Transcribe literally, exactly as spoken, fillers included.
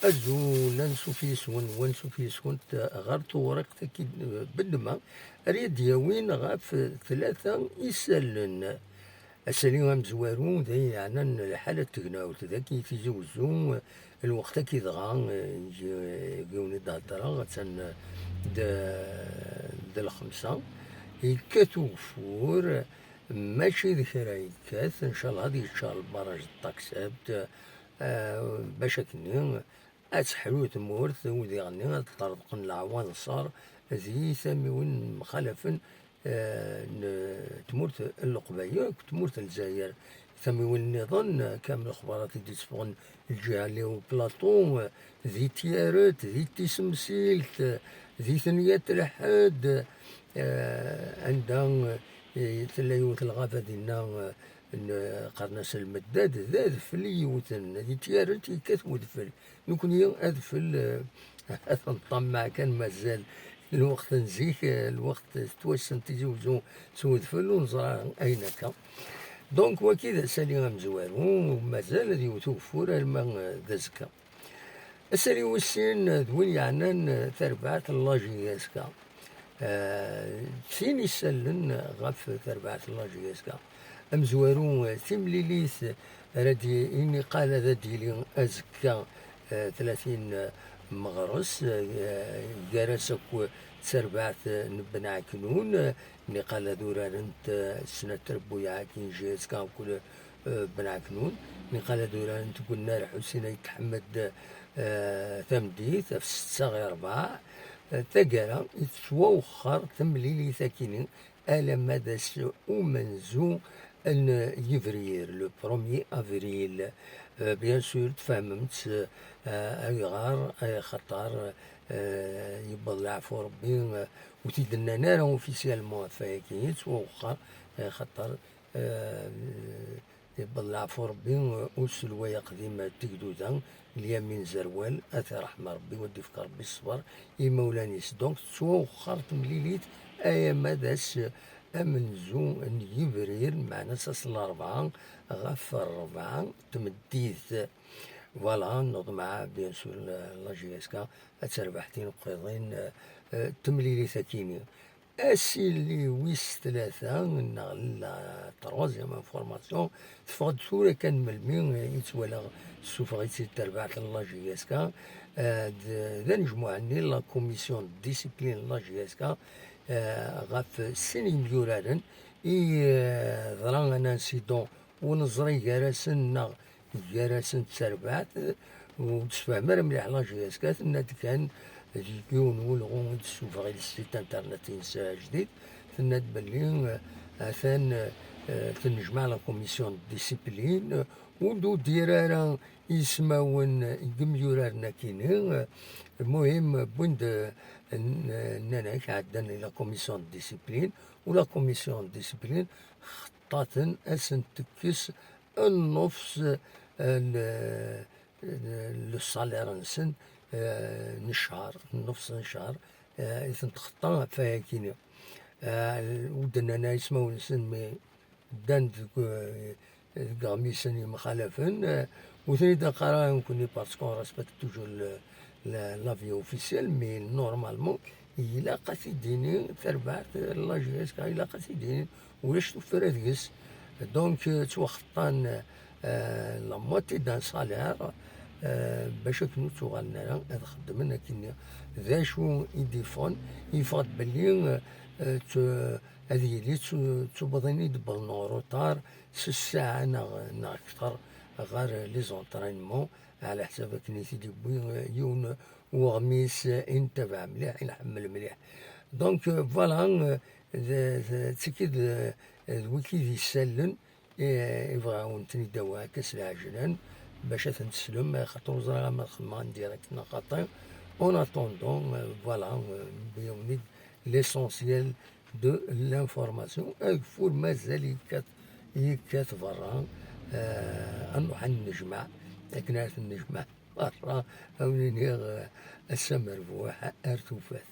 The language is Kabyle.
Azul, ansuf yes-wen, wansuf yes-went ɣer tewriqt-agi n Bedma, ara d-yawin ɣef tlata isallen. Asali amezwaru d ayen yeɛnan lḥala n tegnawt, dagi Tizi Wezzu, lweqt-agi dɣa, eh, yiwen i d-heddreɣ, attan d, d lxemsa, yekkat ugeffur, mačči d kra yekkat, ncallah ad yeččar lbaraj d taksert, eh, bac akkenni ad teḥlu tmurt, u diɣenni ad ṭṭerḍqen leɛwanṣer di tamiwin mxalafen, eh, n tmurt n Leqbayel akked tmurt n Lezzayer. Tamiwin nniḍen, eh, kamel lexbarat i d-itteffɣen lǧiha-nni n Plateau, eh, di Tiyaret, di Tisemsilt, eh, di Tenya n Lḥed, eh, anda, eh, tella yiwet lɣaba dinna, eh, n-, qqaren-as Lmeddad, d adfel i yiwten, di Tiyaret yekkat wedfel. Nekni adfel, eh, ad nṭammeɛ kan, mazal lweqt n zik, eh, lweqt tettwassen Tizi Wezzu s wedfel, ur neẓra ara ayen akka. Donc, waki d asali amezwaru, mazal ad yewwet ugeffur arma, eh, d azekka. Asali wis sin d win yeɛnan, eh, tarbaɛt n la J S K. Eh, d tin isallen ɣef terbaɛt n la J S K. Amezwaru, eh, timlilit ara d-, i niqal ad d-yili azekka, eh, tlatin meɣres, eh, gar-as akk d terbaɛt n Ben Ɛeknun, eh, niqal ad urarent, eh, snat trebbuyaɛ akin J S K akked, eh, Ben Ɛeknun, niqal ad urarent deg unnar Ḥusin Ayt Ḥmed, eh, tameddit, ɣef setta ɣir rebɛa. Eh, taggara, tettwawexxer temlilit akini alamma d ass umenzu n yebrir, le premier avril. Eh, bien sûr, tfehmem-tt, eh, ayɣer, axaṭer, eh, yewweḍ leɛfu Rebbi, eh, ur t-id-nnan ara officiellement ɣef wayagi, yettwawexxer, axaṭer, eh, yewweḍ leɛfu Rebbi, eh, uselway aqdim n Tegduda, Lyamin Zerwal, ad t-iṛḥem Rebbi, u ad d-ifk Rebbi ṣṣber i imawlan-is. Donc, tettwawexxer temlilit, alamma d ass amenzu n yebrir, meɛna ass n larebɛa ɣef rebɛa n tmeddit. Voilà, nneḍmeɛ, bien sûr, la, la J S K ad terbeḥ tineqqiḍin, eh, eh, temlilit akini. Asili wis tlata, neɣ la troisième information, teffeɣ-d tura kan melmi, eh, i tt-walaɣ, tessufeɣ-itt-id terbaɛt n la J S K, eh, d, d anejmuɛ-nni, la commission de discipline n la J S K, eh, ɣef sin yemyuraren i, eh, ḍra un incident ur neẓri gar-asen neɣ gar-asen d tarbaɛt, ur d-tefham ara mliḥ la J S K, tenna-d kan d yiwen n ulɣu i d-tessufeɣ i le site internet-ines ajdid, tenna-d belli, eh, atan, eh, tennejmaɛ la commission de discipline, ur d-udir ara ismawen n yemyuraren akini, lmuhim, wwin-d, eh, n-, nnan-ak, ɛeddan i la commission de discipline, u la commission de discipline xeṭṭaten ad sen-tekkes nnefs, eh, n, n, n salaire-nsen, eh, n ccher, nnefs n ccher, eh, i ten-txeṭṭa ɣef wayagi-nni. Eh, ur d-nnan ara ismawen-nsen, mi ddan deg, eh, deg iɣmisen yemxalafen, eh, ur ten-id-neqqar ara nekkni parce qu'on respecte toujours le, la, la vie officielle, mais normalement, ilaq ad t-id-tini terbaɛt, eh, la J S K, ilaq ad t-id-tini ulac tuffra deg-s. Donc, euh, ttwaxeṭṭan, euh, la moitié d'un salaire, euh, bac akken ur ttuɣalen ara ad xeddmen akkenni. D acu i d-iffɣen? Yeffeɣ-d belli, euh, euh, ttu-, ad yili ttu-, ttuwḍin i d-wwḍen en retard s ssaɛa neɣ, neɣ akter ɣer les entraînements, ɛla ḥsab akken i t-id-yewwi, euh, yiwen uɣmis i nettabaɛ mliḥ, i nḥemmel mliḥ. Donc, euh, voilà, euh, d, d, d tigi d, d wigi d isallen, eh, i bɣiɣ ad wen-ten-id-awiɣ akka s lɛejlan, bac ad ten-teslem, xaṭer ur ẓriɣ ama ad xedmeɣ en direct neɣ xaṭi. En attendant, euh, voilà, euh, newwi-awen-id l'essentiel de l'information. Ageffur mazal yekkat, yekkat berra, euh, ad nruḥ ad nennejmaɛ, akken ara ten-nejmeɛ. Merra, a wen-iniɣ, eh, ass amerbuḥ, ar tufat.